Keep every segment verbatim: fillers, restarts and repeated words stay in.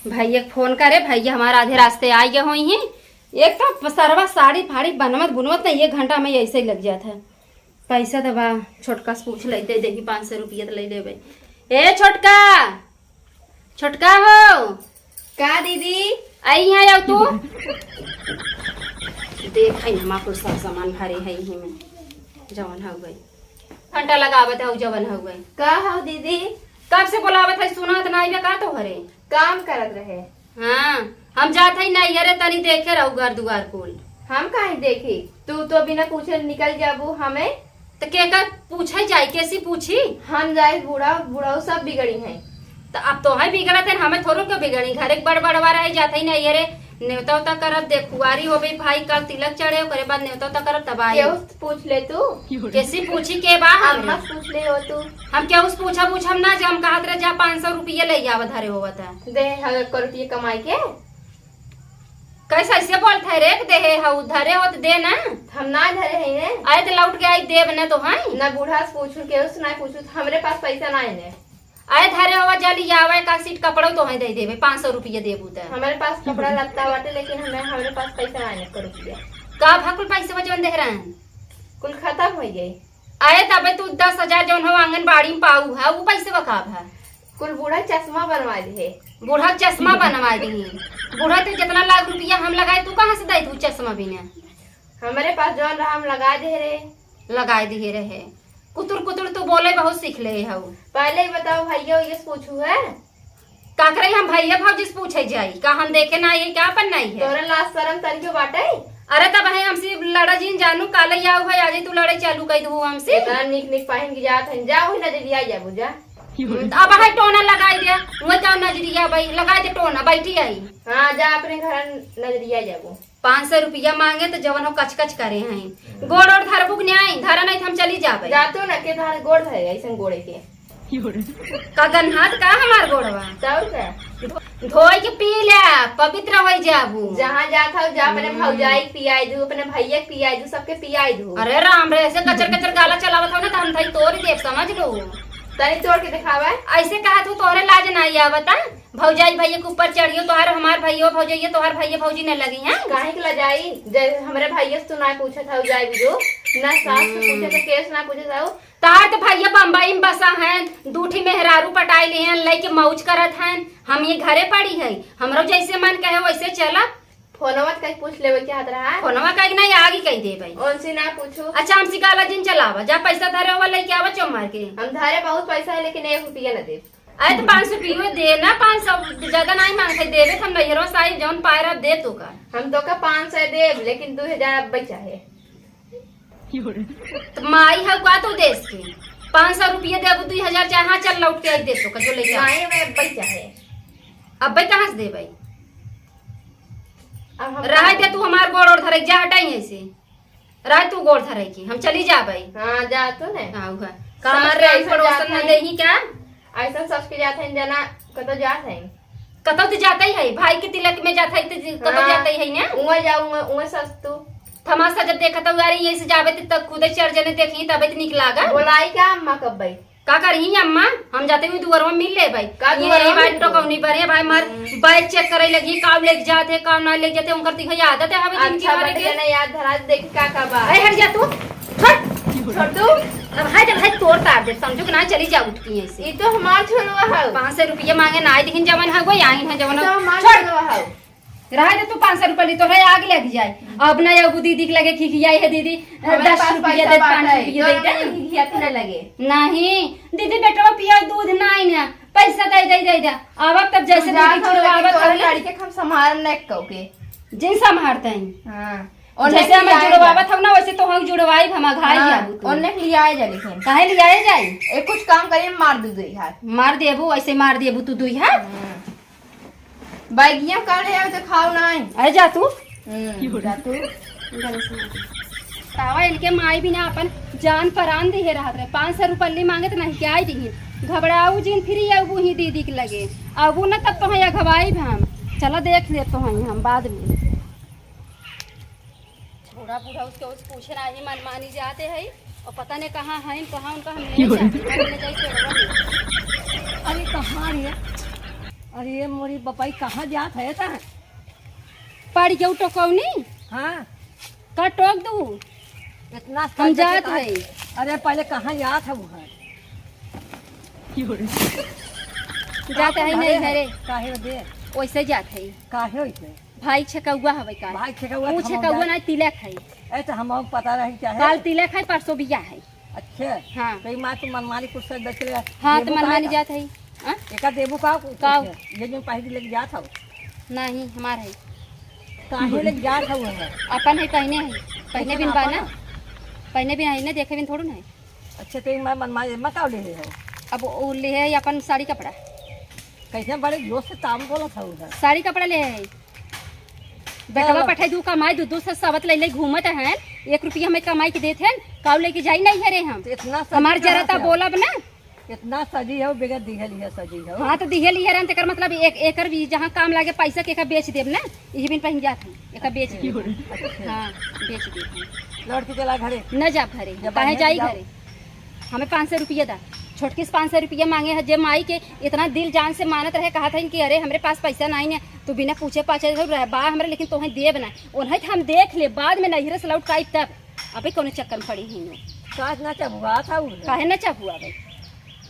भैया के फोन करे, भैया हमार आधे रास्ते आइ गए होइहीं। एक तो सरवा साड़ी फाड़ी बनवत बुनवत ना एक घंटा में ऐसे ही लग जात है। पैसा तो बा, छोटका से पूछ ले, दे देही पाँच सौ रुपया तो ले लेबे। ए छोटका, छोटका हो। का दीदी? आई यहाँ आओ तू। देख है हमार कुल सब सामान भरे है यही में, जवन हो गई। घंटा लगावत है जवन हो गई। का हो दीदी? कब से बोलावत है, सुनात ना आइबे का तोहरे? काम करत रहे। हाँ, हम जात हई नैहरे, तनी देखे रहू घर दुआर कुल। हम काहे देखी? तू तो बिना पूछे निकल जाबू हमें। त केकर पूछे जाई, केसी पूछी? हम जाए बूढ़ा, बूढ़ा सब बिगड़ी हैं। त अब तोहई बिगड़त है, हमें थोड़ो के बिगड़ी। घरे के बड़ बड़वा रहे, जात हई नैहरे, नेवता उता करब, देखुआरी होबे भाई, कल तिलक चढ़े, ओकरे बाद नेवता उता करब तब आई। केहू से पूछ ले तू। केसी पूछी, के बा अम्मा हमरे? से पूछ ले हो तू। हम केहू से पूछब उछब ना, जे हम कहत रहे जा पाँच सौ रुपया ले आवा धरे होवत है। दे, हवे एक रुपया कमाई के। कैसे ऐसे बोलत है रे, देहे हऊ, धरे हो त दे ना। हम ना धरे है ने। आए त लौट के आई देब ना तो है। ना बूढ़ा से पूछू, केहू से ना पूछू, हमरे पास पैसा ना है ने। आए धरे हो जा लियावे का सीट कपड़ो तो है दे देबे, पाँच सौ रुपया देबू त। हमरे पास कपड़ा लत्ता बाटे, लेकिन हमें, हमरे पास पैसा ना है ने, एक रुपया। का भा कुल पैसे जवन दे रहन? कुल खत्म हो गई। अरे तबे तू दस हजार जौन हो आंगनबाड़ी में पाऊ है, ऊ पैसे बकाब है। कुल बूढ़ा चश्मा बनवा दिहे। बूढ़ा चश्मा बनवा दिहे। बूढ़ा तू जितना लाख रुपया हम लगाए, तू कहाँ से दे तू चश्मा बिना? हमरे पास जौन रहा हम लगा दे रहे। लगा दिहे रहे। कुतुर कुतुर तू बोले बहुत सीख ले हऊ। पहले ही बताओ भैया, ये पूछू है? का करे हम भैया भौजी से पूछे जाई? का हम देखे ना आई, का अपन नहीं है? तोरे लाज शरम तनिको बाटे? अरे तब है हमसे लड़ा जिन जानू, काले आऊ है, आज तू लड़े चालू कर दू हमसे। इतना निक निक पहन के जात है, जा वही नजरिया जाबू जा। अब है टोना लगाई दे, वो का नजरिया भाई, लगाई दे टोना, बैठी आई। हाँ, जा अपने घर नजरिया जाबू। पाँच सौ रुपया मांगे तो जवन हो कचकच करे हैं। गोड़ ओड़ धरबू के नहीं, धरा नहीं तो हम चली जाबे। जा तू ना, के धार गोड़ धरे, ऐसन गोड़े के। का गन्हात का हमार गोड़वा? तब का? धो-, धोए के पी ले, पवित्र हो जाबू। जहाँ जात हो जा, अपने हम्म। भौजाई के पियाई दू, अपने भैया के पियाई दू, सबके पियाई दू। अरे राम रे, ऐसे कचर कचर गाला चलावत हो ना तो हम थाई तोड़ देब, समझ लो। तनी तोड़ के दिखावा। ऐसे कहा तू, तोहरे लाज ना आवता? भौजाई भैया के ऊपर चढ़ियो, तोहार हमार भैया भौजाई, तोहार भैया भौजी न लगी हैं। काहे के लजाई? जब हमरे भैया से तू ना पूछत हऊ, जाए भी जो, ना सास से हम्म। पूछे तो केस ना पूछत हऊ। तोहार तो भैया बम्बई में बसा हैं, दू ठी मेहरारू पटाई ली हैं, लइके मौज करत हैं। हम ये घरे पड़ी है, हमरो जैसे मन कहे वैसे चला। फोनवा कहीं पूछ लेवे के हाथ रहा। फोनवा कहीं नहीं, आगे कहीं देबे। उनसे ना पूछू। अच्छा, हमसे काला जिन चलावा, जा पैसा धरे हुआ लइके आवा चौमार के। हम धरे बहुत पैसा है, लेकिन एक रुपया ना देब। अरे तो पाँच सौ रुपये दे ना, पाँच सौ ज्यादा नहीं मांगते, देवे तो हम नैहरों से आई, जौन पाए रहा दे तो का। हम तो का पाँच सौ देब, लेकिन दो हजार अब बचा है। तो माई है का तू देश के? पाँच सौ रुपये देबू, दो हजार चाहे, हाँ, चल लौट के आई दे तो का, जो लेके आ। माई में अब बचा है। अब भाई कहाँ से देबे? अब हम रहे दे तू हमार गोड़ ओड़ धरे, जा हटाई ऐसे। राय तू गोड़ धरे की, हम चली जाबे। हाँ, जा तू ने। हाँ, उहे। का हमार राय पड़ोसन में देही क्या? ऐसा सच के जात है जना, कतो जात है। कतो तो जाते ही है, भाई के तिलक में जात है, तो कतो हाँ, जाते ही है ना? उहाँ जाऊ, उहाँ, उहाँ सच तू। तमाशा जब देखत हूँ, अरे, यही से जाबे तो तब खुदे चार जने देखी, तबे तो निक लागा। बोलाई क्या अम्मा कब भाई? का करही अम्मा, हम जाते हुए दुआर में मिल लेबे। का ये दुआर में भाई मिलबो? टोकौनी बरे भाई मार हम्म। बैग चेक करे लगी, काउ लेके जाते, काउ ना लेके जाते, उनकर तिहो आदत है हमें जिनकी अच्छा, भरे बटे के। जना याद धरा दे, देखी का का बा। ए, हट जा तू, हट। छोड़ दू। अब हाय जब हाय तोड़ तार दे, समझो कि ना चली जा उठ के ऐसे। ई तो हमार छोड़वा है। पाँच सौ रुपया मांगे ना, आई देखिन जवन है वो, आई है जवन तो है। हमार छोड़। छोड़वा है। रहे दे तू पाँच सौ रुपया ली, तोहरे आग लग जाए। अब ना एगो दीदी के लगे खिखियाई है दीदी, हमारे दस पास रुपया पैसा दे, बात पाँच है, रुपया तो दे दे। नहीं खिखियाती ना लगे। नहीं, दीदी बेटवा पिया दूध नहीं ना, पैसा दे दे दे दे। अब तब जैसे तू दीदी जात हो जुड़वावत लेकिन हो तोहरे ना। लड़के के हम संभाल न कहो के। जिन संभालते हैं। हाँ। और जैसे नहीं हम आए जुड़वावत जा। हो ना वैसे तो हम जुड़वाई हम घाई हाँ, जाबू तू। और नहीं लियाए जा लेकिन। काहे लियाए जाई? ए, कुछ काम करिए मार दू दुई हाथ। मार देबू, ऐसे मार देबू तू दुई हाथ। हाँ। बैगिया का ले आवे तो खाओ ना है। अरे जा तू। हम्म, जा तू। तावा इनके माई बिना अपन जान परान दिहे रहत रहे। पाँच सौ रुपल्ली मांगे तो नहीं क्या दिही। घबराऊ जिन फिर अबू ही दीदी के लगे। अबू न तब तो है अगवाई भी हम। चला देख ले तो हैं हम बाद में। छोड़ा बूढ़ा उसके उस पूछे ना ही मन मानी जाते हैं। और पता नहीं कहाँ हैं, कहाँ उनका हम नहीं जानते। हम नहीं जाए छोड़वा नहीं। अरे कहाँ रे? अरे मोरी बपाई, कहाँ जात है ता? पड़ गयो टोकौनी। हाँ। का टोक दू? इतना हम सज के जात का-, है। अरे पहले कहाँ जात है वो है? जात है नहीं घरे। काहे दे? वैसे जात है। काहे वैसे? भाई छेकौआ हवे का? भाई छेकौआ वो तो हम छेकौआ जात ना, तिलक है। ए, तो हम पता रही चाहे। काल तिलक है, परसों बियाह है। अच्छा। हाँ। तो ई माँ तू मनमानी कुछ से दस ले। हाँ, तो देबू का मनमानी का? जात है। हाँ? एका देबू का? का? ये जो पहिरी लेके जात हौ। नहीं, हमार है। काहे लेके जात हौ हमें? अपन है, पहने है। पहने कैसे बिन ना बा ना? अपन? पहने बिन है ना, देखे बिन थोड़ू ना है। अच्छा, तो ई माँ मनमानी, माँ का ले हो? अब वो ले है अपन साड़ी कपड़ा। कैसे बड़े जोर से ताम बोलत हौ उधर? साड़ी कपड़ा ले है। बेटवा चलो। पठाई दू कमाई, दू दू से सवत ले ले घूमत हैं, एक रुपया हमें कमाई के देत हैं, काऊ लेके जाई नहीं है रे हम। तो इतना सजी हमार कहाँ जरा से ता हो? बोलब ना। इतना सजी हो, बिगड़ दिहली है, सजी हो। हाँ, तो दिहली है रन, तेकर मतलब एक एकर भी जहाँ काम लागे पैसा के एका बेच देब ना, यही बिन पहन जात हूँ, एका बेच देब। अच्छा। हाँ, बेच देब हम। लौट के चला घरे। न जा घरे, जब काहे आइए तो जाई जाओ। घरे? हमें पाँच सौ रुपया दा। छोटकी से पाँच सौ रुपया मांगे है, जे माई के इतना दिल जान से मानत रहे, कहत है कि अरे हमरे पास पैसा नहीं है, तू बिना पूछे पाछे रह बा हमरे, लेकिन तोहे देब ना। उन्हें तो हम देख ले, बाद में नैहरे से लौट के आई तब। अबे कौनो चक्कर में पड़ी ही नहीं। काहे ना चबुआ था उ? काहे ना चबुआ भाई?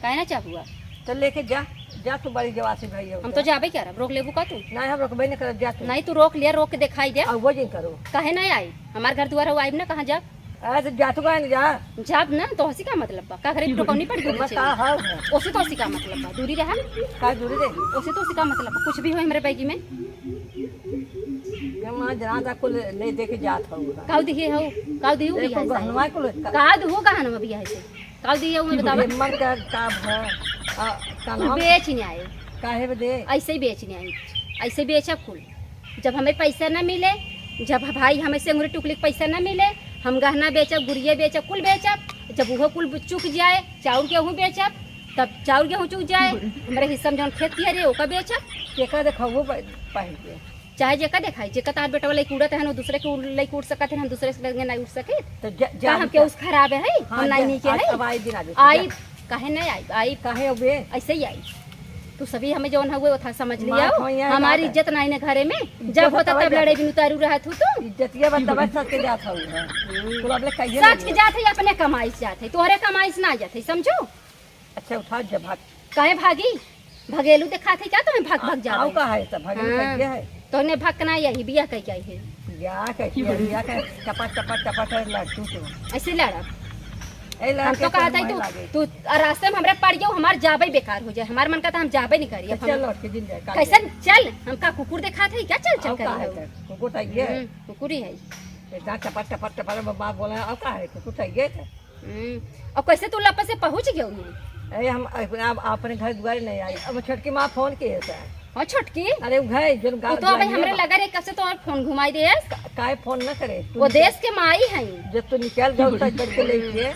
काहे ना चबुआ? तो लेके जा, जा तू बड़ी जवासी भाई हो हम तो जा। जाबे क्या रब, रोक लेबू का तू? नहीं, हम रोकबे नहीं करब, जा तू। नहीं, तू रोक लिया, रोक के दिखाई दे। अब वो जिन करो। काहे नहीं आई? हमार घर दुआर हो, आइब ना, कहाँ जा? अरे तो जा तू, कहाँ नहीं जा? जाब ना, तो हंसी का मतलब बा? का घरे टोकौनी पड़ गई बस बच्चे का में? हाल है। ओसे तो हंसी का मतलब बा? दूरी रहम। का दूरी रहे? ओसे तो हंसी का मतलब बा? कुछ भी हो हमरे बैगी में। ये माँ जना था कुल ले दे के जात हूँ। काऊ दिहे हो? काऊ दिहू देखो बियाह से? गहनवा कुल का- काऊ दिहू गहनवा बियाह से? काऊ दिहे हो, मैं बतावा। ये मन का काम है। आ, का कुल नाम? बेच नहीं आए। काहे बदे? ऐसे ही बेच नहीं आए। ऐसे बेचब कुल। जब हमें पैसा ना मिले, जब भाई हमें से अंगुरी टुकली के पैसा ना मिले, हम गहना बेचब, गुड़िया बेचब, कुल बेचब। जब उहो कुल चुक जाए, चाउर गेहूँ बेचब, तब चाउर गेहूँ चुक जाए, हमरे हिस्सा में जौन खेत किया रहे, ओका बेचब। केका देखा वो प-, पहन के। चाहे जेका देखाई, जेका तार बेटवा लइके उड़त है, वो दूसरे के उड़-, लइके उड़ सकत है, हम दूसरे से लगे नहीं उड़ सके। तो ज-, का जा हम के बेटा। उस खराब है, हाँ, हम नहीं जा, नीचे आज है। अब आई दिन आ जाए। आई, जा। काहे नहीं आई? आई। काहे अबे? ऐसे ही आई। तू सभी हमें जौन हुए, वो था समझ मार लिया। खाओ यहाँ हमारी बात है। इज्जत नहीं ने घरे में। इज्जत जब होता बतावा तब जाता। लड़े बिन उतारू रहा तू, तू। इज्जतिया बतावा सच के जात हूँ। हम्म। तू अब ले कहिए सच के लगे। जात है, अपने कमाई से जात है, तोहरे कमाई से ना जात है, समझो? अच्छा, उठा जा, भाग। काहे भागी? भगेलू देखात है क्या तुम्हें? भाग, भाग जा आओ रहे। का है, सब भगेलू हाँ। कह दिया है। तो उन्हें भाग ना यही बिया कह के आई है। बिया कह के, बिया कह, टपट, टपट, टपट है, लड़तू तो। ऐसे लड़ा। ए, लड़ा हम के तो कहत तो है मन तू, लागे। तू रास्ते में हमरा पड़ गयो, हमार जाबे बेकार हो जाए। हमार मन कहता हम जाबे नहीं करी। तो अब हम चल लौट के दिन जाए, काल कैसे जाए। चल? हम का कुकुर देखात है क्या? चल, चल आओ का करी है हो। तो? कुकुर तो ये है। हम्म, कुकुर ही है। इतना टपट, टपट, टपट बात बोला है, आओ का है? कुकुर तो ये है। हम्म, और कैसे तू लप से पहुँच गयो हूँ? अरे हम अपने, आप अपने घर दुआरे नहीं आई। अब छोटकी माँ फोन किए था। हाँ, छोटकी? अरे वो है, जो वो गाँव तो अबे दुआरे हमरे बा। लगा रहे, कब से तो और फोन घुमाई दे। का-, काहे फोन न करे? तू वो निकल देश के माई है। जब तू निकल गयो, तब करके लेके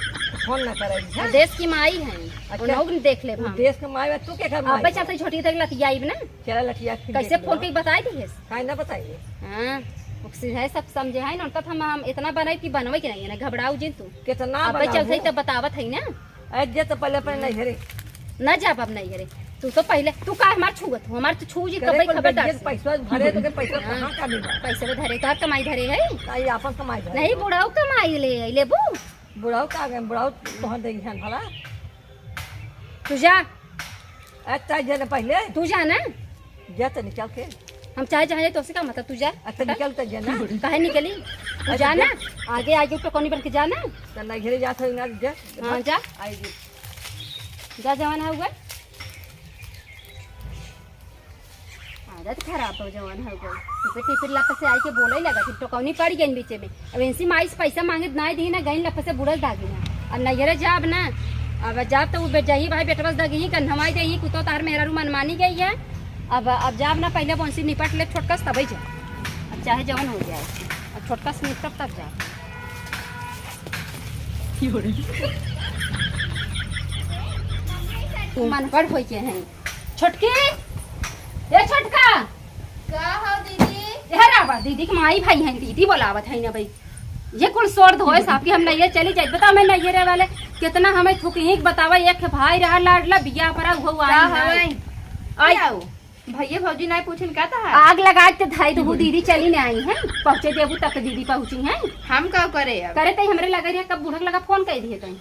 फोन न करे, वो हैं? देश की माई है। अच्छा। वो नौक देख ले वो हम। देश के माई बा, तू के घर माई अबे बा? चलते छोटी तक लतियाई ना। चला लतिया फिर कैसे देख फोन लो। के बताई दिए? काहे ना बताइए? हाँ, वो सीधा सब समझे है ना, उनका तो हम, हम इतना बनाई कि बनवे के नहीं है ना, घबराऊ जिन तू। कितना अब बनाऊ? चल सही तब बतावत है ना। अरे जे तो पहले अपने नहीं घरे। ना जाब अब नहीं घरे। तू तो पहले, तू का हमार छुअत हो? हमार तो छू जी करे कबई कुल खबर बेइज्जत डाल। पैसा भरे तो के पैसा हाँ। कहाँ का मिला? पैसे वो धरे, तोहर कमाई धरे है? का ये आपन कमाई धरे नहीं, हो? बुढ़ाऊ कमाई ले, लेबू? बुढ़ाऊ का गए, बुढ़ाऊ तोहर देगी हन भला। तू जा। अच्छा, जे न पहले। तू जा ना। जा तो निकल के। हम चाहे जहाँ जाए, तोसे का मतलब, तू जा। अच्छा, निकल तो जा ना। काहे निकली? तू अच्छा, जा ना। जा। आगे, आगे टोकौनी बन के जा ना। तो नहीं घरे जा, तो ना जा। हाँ, जा। आएगी। जा, जवान है हुआ। आदत खराब हो जवान है हुआ। टिपिर टिपिर लप से आई के बोले लगा कि टोकौनी पड़ गई बीचे में। अब इनसी माई से पैसा मांगे, ना दी ना, गई लप से बुड़ल दागी ना। अब नैहरे जाब ना, अब जाब तो वो बे-, जही भाई बेटवा से दगी ही, कन्हवाई दे ही, कुतो तार मेहरारू मनमानी गई है। अब, अब जाब ना, पहले वो इनसी निपट ले छोटका से, तबे जा। अब चाहे जवन हो जाए, अब छोटका से निपटब तब जा। तू मनगढ़ होई के हैं। छोटकी, ए छोटका। का हो दीदी? ए रावा, दीदी के माई भाई हैं, दीदी बोलावत है ना भाई। ये कुल सोर धोए साहब की हम नैहरे चली जाए। बता मैं नैहरे वाले कितना हमें थुकी ही बतावा, एक भाई रहा लाडला बियाह परा हुआ का आई हवाई? नहीं। आई। आओ। भैया भौजी नाहीं पूछिन का तहार? आग लगाइ के धइ देबू, दीदी चली न आई हैं, पहुँचे देबू तब तो दीदी पहुँची हैं। हम का करे अब? करे तई हमरे लगे रहे, कब बूढ़क लगा फोन कइ दिहे तई।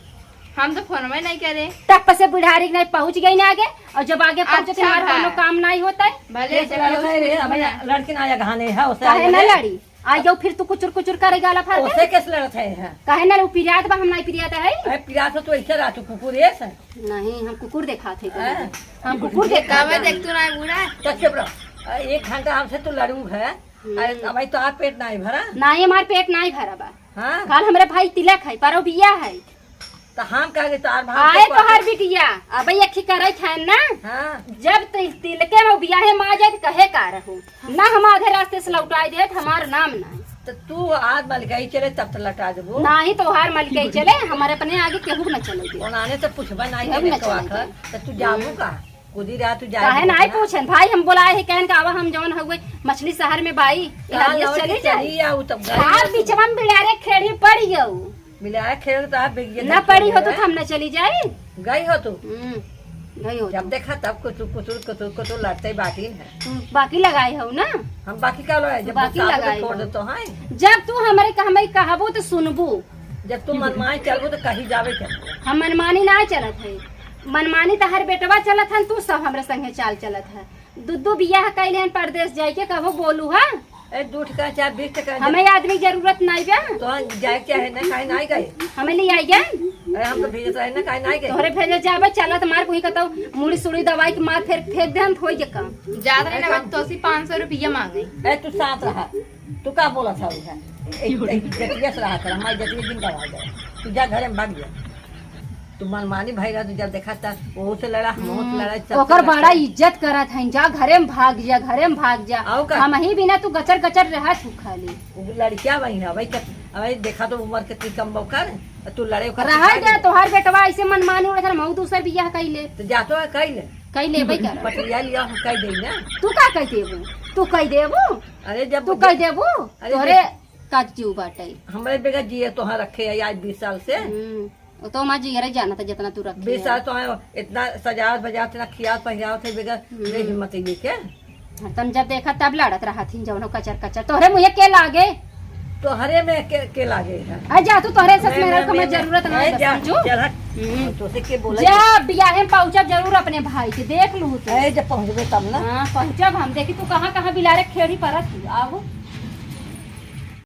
हम तो फोनवे नाहीं करे। तब से बुढ़ारी के नाहीं पहुँच गई ना आगे, और जब आगे पहुँचे तो अच्छा हमार बा। कौनो काम नाहीं होता है। भले ये जब लड़का है रे, हमें लड़की ना आया घाने है, उसे काहे आगे ना ले। लड़ी? आ जाओ फिर तू कुचुर कुचुर करे गाला फाड़ के। ओसे कैसे लड़त है, हाँ? काहे ना रे, उ पिरियात बा, हम नाहीं पिरियात है। अरे पिरियात हो तो ऐसे रहा तू कुकुर ऐसे। नहीं, हम कुकुर देखात है हाँ। हम कुकुर देखात कावे है। देख तू ना बूढ़ा। तो चुप रहो। अरे एक घंटा हमसे तू लड़ू है। हम्म। अरे भाई तो आप पेट नाहीं भरा। नाहीं, हमार पेट नाहीं भरा बा। हाँ। काल हमरे भाई तिलक है, परौ बिया है। तो हम कह गए तोहार भाग आए के तोहार बिटिया, अब यखी करत है ना। हाँ। जब ति-, तिलके में बियाहे में आ जाए तो कहे का रहो। ना हम आधे रास्ते से लौटाई देत, हमार नाम ना। तो तू आज मलकई चले तब तो लौटा देबो। नाहीं तोहार मलकई चले, हमारे अपने आगे केहू के ना चले दे। ओनाने तो पूछबे नाहीं केहू के ना तो चले आखिर, दे। तो तू जाबू हम्म। का? खुदी रहा तू जाए काहे दे नाहीं ना। पूछन भाई, हम बोलाए है कहन का आवा हम जौन हउए मछली शहर में बाई, ये काल हरिया लौट चली के जाई। चली आऊ तब गई काल तू। बिचवा में बिलारे खेड़ी पड़ गऊ। मिलाए खेल तो आप बेइज्जत ना पड़ी हो तो है। हम ना चली जाई। गई हो तू? हम्म, गई हो जब तू। देखा तब कुतुर, कुतुर, कुतुर, कुतुर लड़ते बाकी है। तू बाकी लगाए हो ना? हम बाकी का लगाए? जब बाकी साथ में लगाए छोड़ हो। देतो है। जब तू हमरे क-, हमें कहबो तो सुनबू। जब तू मनमानी चलबो तो कहीं जावे के। हम मनमानी ना चलत है। मनमानी तो हर बेटवा चलत है, तू सब हमरे संगे चाल चलत है। दू दू बियाह कइले हन परदेस जाइके, कबो बोलू हा? ए, दू ठका चाहे बीस ठका हमें आदमी जरूरत नाई बा। तो जाए के चाहे ना, काहे नाई गए? हमें ले आई गए? अरे, हम तो भेजत रहे ना, काहे नाई गए? तोहरे भेजे जाबे, चला तो मार कोई कतौ मुड़ी सुड़ी दवाई के मार फेर फेंक देहन, होई के काम। जात रहे ना, अरे, वक्त तो अस्सी पाँच सौ रुपया मांगे। ए, तू साथ रहा। तू का बोला था उधर? एक, एक जतिया से रहा कर, हमारी जतिया जिंदा रह जाए। तू जा घरे में भाग जा। तू मनमानी भाई रहा, तू जब देखा था, वो से लड़ा, हम से हम्म, लड़ा, सबसे ओकर लड़ा। बड़ा इज्जत करत हइन, जा घरे में भाग जा, घरे में भाग जा। आओ का? हम ही बिना तू गचर गचर रहा तू खाली। वो लड़किया वही है, वही कत-, वही देखा तो उम्र कितनी कम बा ओकर, तू लड़े ओकर रहा सिखा जा, दे। तोहार बेटवा ऐसे मनमानी उड़त है, हम दूसर बियाह कइले। तो जा तो है, कइले। कइले भाई कर। पटरिया लिया, हम कह देई ना। तू का कह देबू? तू कह देबू? अरे जब तू कह देबू? अरे तोहरे देख। का जीव बाटे। हमरे बेगा जिए तोहार रखे है आज बीस साल से। हम्म। वो तो हमार जिगरे जानत है, जितना तू रखे बीस है। साल तो है, इतना सजावत बजावत, इतना खियावत पहिरावत है, बेगर हम्म। बेहिम्मती लेके। हाँ, तन जब देखा तब लड़त रहत हिन, जौनो कचर कचर। तोहरे मुँहे के लागे? तोहरे में के, के लागे है? आ जा तू, तोहरे सस मैं, मेरा मैं, का मैं मैं, जरूरत ना है, ए, जा, समझू? चल हट। हम्म। तोसे के बोला जा, बियाहे में पहुँचब जरूर अपने भाई के, देख लू तू। ए, जब पहुँचबे तब ना। हाँ, पहुँचब हम। देखी तू कहाँ, कहाँ बिलारे खेड़ी परत ही। आगू।